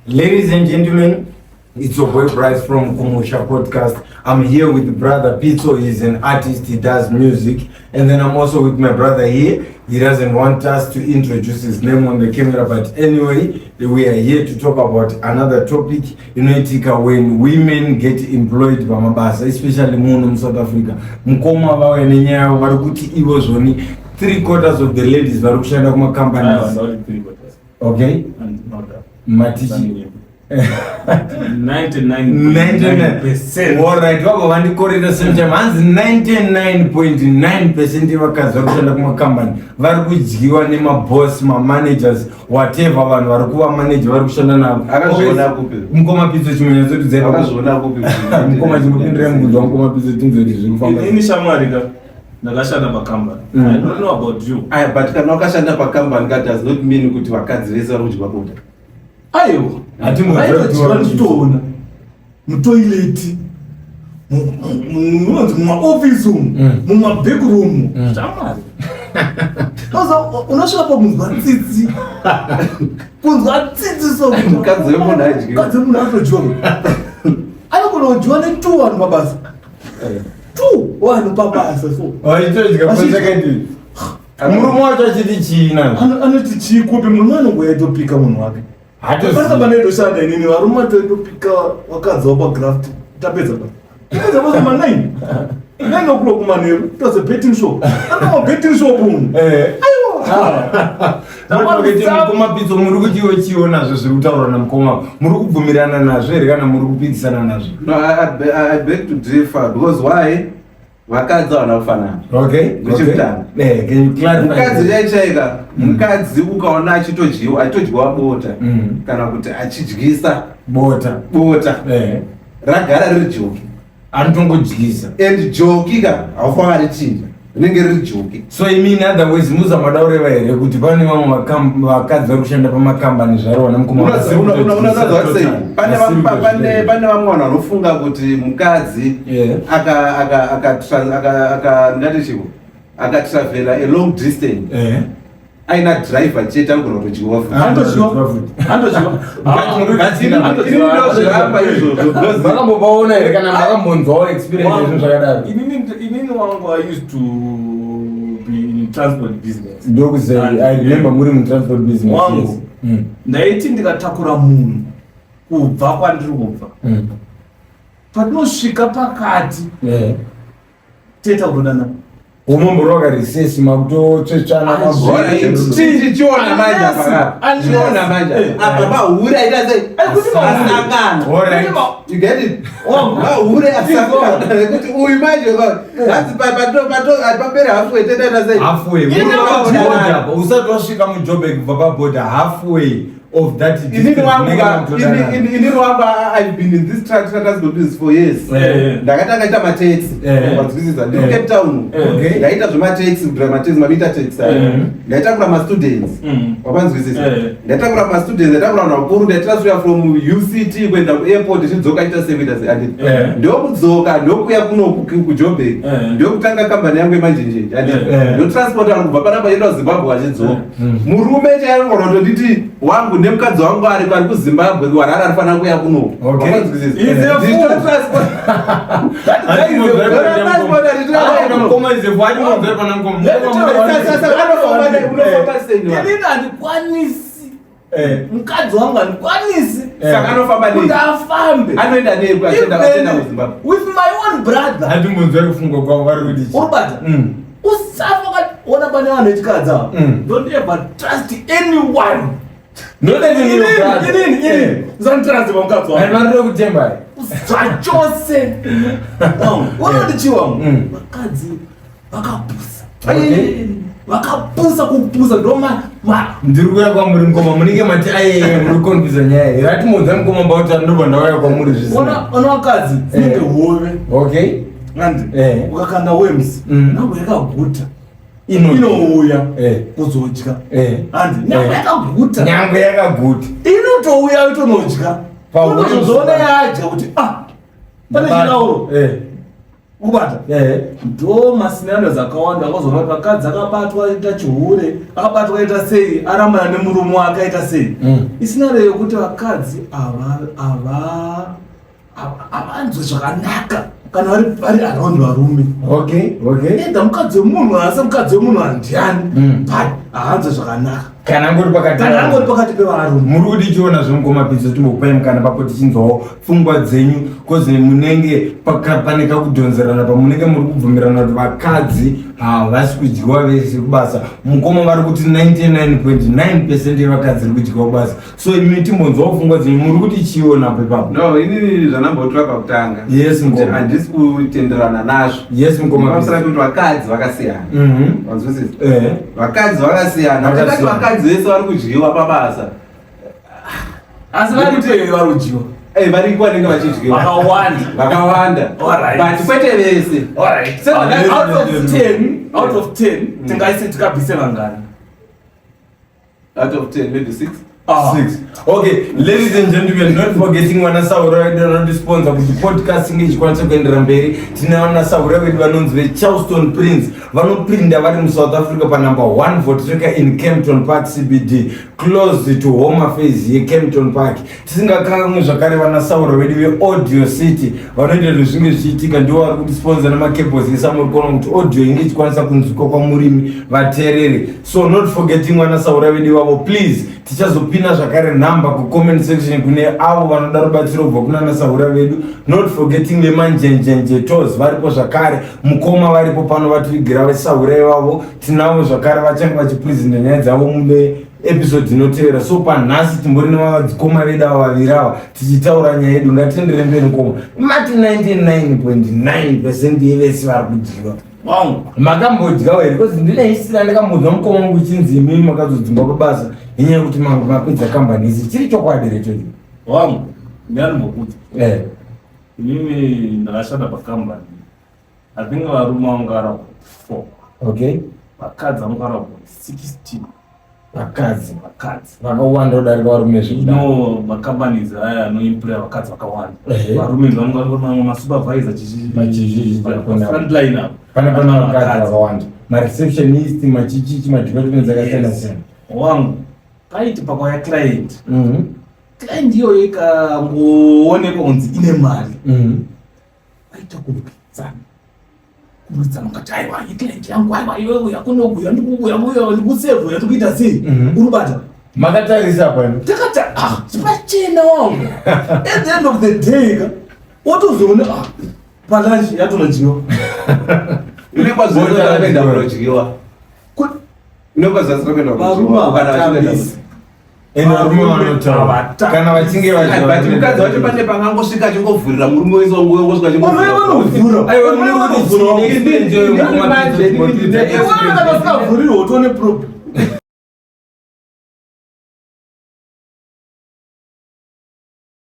Ladies and gentlemen, it's your boy Bryce from Kumusha Podcast. I'm here with brother Pitso. He's an artist, he does music. And then I'm also with my brother here. He doesn't want us to introduce his name on the camera, but anyway, we are here to talk about another topic. Inoitika when women get employed pamabasa, especially muno muSouth Africa. Mukoma vauya nenyaya, vari kuti ivo zvoni three quarters of the ladies vari kushanda kumacompanies. Okay, matichi 99.9%. Alright, vabva vandikorera same time. Hanzi 99.9% yevakadzi vari kushanda kumakambani vari kudyiwa nemaboss, mamanagers, whatever, vanhu vari kuvamanager vari kushanda navo. Akazviona kupi? Mukoma Pitso, chimwe Akazviona kupi? Mukoma, chimbopindirai mubvunzo wamukoma Pitso, tinzoti zviri kufamba. Ini shamwari ka, ndakashanda pakambani. I don't know about you. Aya, but kana wakashanda pakambani ka, does not mean kuti vakadzi vese vari kudyiwa bota. Aiwa. Hatimboziva. Vaitodyiwa, ndichitoona mutoilet, munonzi mumaofisi umu, mumabackroom. Shamwari. Unosvika pakunzwa tsitsi, kunzwa tsitsi so. Mukadzi wemunhu adyiwa. Mukadzi wemunhu atodyiwa, anogona kudyiwa netwo vanhu pabasa, two vanhu pabasa so. Vaitodya kwesakati murume wacho achiti chii nazvo? Anoti chii kupi? Murume anongoyaitopika munhu wake. Panapa panoitoshanda inini, varume vatoitopika vakadzi vavo pagraft. Tapedza pa, tapedza basa ma9, 9 o'clock manheru. Toze betting shop, anoma betting shop umu. Aiwa. Mukoma Pitso, muri kuti iwe chiwo nazvo zviri kutaurwa namukoma, muri kubvumirana nazvo here kana muri kupikisana nazvo? No, I beg to differ, because why? Vakadzi havana kufanana. Ndechekutanga. Can you clarify? Mukadzi chaichaika, mukadzi ukaona achitodyiwa, achitodyiwa bota, kana kuti achidyisa bota, bota, ragara riri joki. Anotongodyisa. And joki ka, haufa warichinja, rinenge riri joki. So imi, in other words, muzamada kureva here kuti pane vamwe vakadzi vari kushanda pamakambani zvaro vana mukoma vasiri kutodyisa? Unoziva kuti sei? Pane Vasiri kutozviita. Pane vamwe vanhu vanofunga kuti mukadzi ndingati chiko, akatravela a long distance aina driver chete, anogona kutodyiwa futi. Andodyiwa. Andodyiwa. Ndozviramba izvozvo because Makambopaona here kana makambonzwawo experience yezvinhu zvakadaro? Inini wangu, I used to be in transport business. Ndokuzei, I remember muri mutransport business. Wangu. Yes. Ndaiti ndikatakura munhu kubva kwandiri kubva, patinosvika pakati, toita kudonana. Umomboroka recess, makutotsvetsvana. Chiona manje apa, chiona manje apa, mahure aita sei? Asangana. You get it? Mahure asangana, nekuti uyu manje hanzi papera halfway, toita sei? Halfway Ini usati wasvika muJoburg, kubva paborder, halfway of that Inini distance, wangu munenge makutodanana. inini wangu, I've been in this transport business for years. Ndakatanga ita mataxi. Wanzwisisa? Ndiri Cape Town. Ndaita zvemataxi, kudrive mataxi, mameter taxi aya. Ndaitakura mastudents. Wapanzwisisa? Ndaitakura mastudents, ndaitakura vanhu vakuru, ndaitransfer from UCT kuenda kuairport, ichidzoka, ita sei, kuita sei, anditi? Ndokudzoka, ndokuya kuno kuJoburg. Ndokutanga kambani yangu yemanjenjenje, anditi? Ndotransporta vanhu kubva panapa ienda kuZimbabwe, vachidzoka. Murume chainogona kutonditi wangu nemukadzi wangu ari kuZimbabwe, kuHarare, arifanira kuuya kuno. Wapanzwisisa? He's a fool. Ndichitotransport- Mukoma is a fool. Ati pana mukoma. Sasa unofamba sei? Inini handikwanisi. Mukadzi wangu handikwanisi Saka anofamba nei? kuti afambe. Anoenda nei achienda kuZimbabwe? With my own brother. Hatimbonzwa kufunga kwavo vari kuti chii. Urubata. Usafa wakaona pane vanhu vechikadzi ava. Don't ever trust anyone. Not even your Inini, brother. inini, inini usanditrust pamukadzi Vanhu wangu varikuda kutemba. zvachose. Unoti chiwangu, vakadzi vakapusa. Vakapusa kupusa, ndo Ndiri kuuya kwamuri mukoma, munenge mati aiye muri kukonfuza nyaya here? Atimudza mukoma mbauta, ndobva ndauya kwamuri zvisina. Ona vakadzi dzinenge hove. Andi ukakanda worms, nyange yakaguta, inouya kuzodya. Andi nyange yakaguta. Nyangwe yakaguta. Inotouya itonodya. Paworms. Unozoona yadya kuti, ah, pane chinauro. Kubata ndo mascenarios akawanda akazoona kuti vakadzi akabatwa aita chihure, akabatwa aita sei, arambana nemurume wake aita sei. Iscenario yekuti vakadzi havanzwe zvakanaka kana vari around varume. Either mukadzi wemunhu, asi mukadzi wemunhu handiani, but haanzwe zvakanaka kana angori pakati, kana angori pakati pevarume. Muri kuti chiona zvemukoma Pitso, timbokupai mukana papo tichinzwawo pfungwa dzenyu, 'cause munenge pane kakudhonzerana pamunenge muri kubvumirana kuti vakadzi havasi kudyiwa vese kubasa. Mukoma vari kuti 99.9% yevakadzi iri kudyiwa kubasa. So imi timbonzwawo pfungwa dzenyu, muri kuti chionapo ipapo? No, inini zvandambotora pakutanga, Yes, mukoma. Handisi kutenderana nazvo. Yes, mukoma. Pamusana pekuti vakadzi vakasiyana. Wanzwisisa? Eh. Vakadzi vakasiyana. Vakasiyana. Takati vakadzi vese vari kudyiwa pabasa. Asi varipo here vari kudyiwa? Eh, variko vanenge vachidyiwa. Vakawanda. Vakawanda. Alright. But kwete vese. Alright. Out of 10, out of 10, tingaise, tikabvise vangani? Out of 10, maybe 6. Ah. Six. Okay, ladies and gentlemen, not forgetting vanasaura vedu vanotisponsor kuti podcast inge ichikwanisa kuendera mberi. Tine vanasaura vedu vanonzi veCharleston Prince, vanoprinda vari muSouth Africa panumber 1 Voortrekker in Kempton Park CBD, close to Home Affairs yeKempton Park. Tisingakanganwi zvakare vanasaura vedu veAudio City vanoita kuti zvinge zvichiitika, ndivo vari kutisponsor nemacables ese amuri kuona kuti audio inge ichikwanisa kunzwikwa kwamurimi vateereri. So not forgetting vanasaura vedu ivavo, please, tichazopina zvakare nhamba kucomment section kune avo vanoda rubatsiro kubva kuna nasaura vedu. Not forgetting veManjenjenje Tours varipo zvakare, mukoma varipo pano vativigira vesaura ivavo. Tinavo zvakare vachange vachipresenta nyaya dzavo mune episode inotevera. So panhasi timbori nevadzikoma vedu ava vaviri ava tichitaura nyaya yedu. Ngatitendere mberi, mukoma. Mati 99.9% yevese vari kudyiwa. Wangu. Makambodyawo here? Because ndinaisira ndakambonzwa mukoma wangu uchinzi imimi makazodzingwa pabasa nenyaya yekuti mapedza kambani isi. Chiri chokwadi here chocho? Wangu, ndianimbokuti Eh. Inini ndakashanda pakambani, I think varume vanga around four, vakadzi vanga around 16. Vakadzi? Vakadzi. Vakawanda kudarika varume zvekudaro? No, macompanies aya anoemploya vakadzi vakawanda. Varume vanonga vari mamwe masupervisor. Machichichi, Frontline apo. Pane vakadzi vakawanda, mareceptionist, machichichi, madepartments akasiyana siyana. Wangu, paiti pakauya client, client iyoyo ikangoonekwa kunzi ine mari, vaita kurwidzana, kurwidzana, ukati aiwa, iclient yangu, aiwa, iwewe yakunokuya, ndikuuya, uya ndikusevha, yatikuita sei. Urubata? Makatarisa pano. Takati ah, chipachena wangu. At the end of the day ka, wotozoona ah, palunch yatonodyiwa. Unekwa zvese kuenda kunodyiwa. Unekwa zvese kuenda Varume kunodyiwa. Kana vachienda havatambisi. Ende varume vanotaura kana vachinge But mukadzi wacho pane pangangosvika achingovhurira murume wese wangosvika. Varume vanovhura. Aiwa, murume Iwe kana usingavhurirwa utone problem.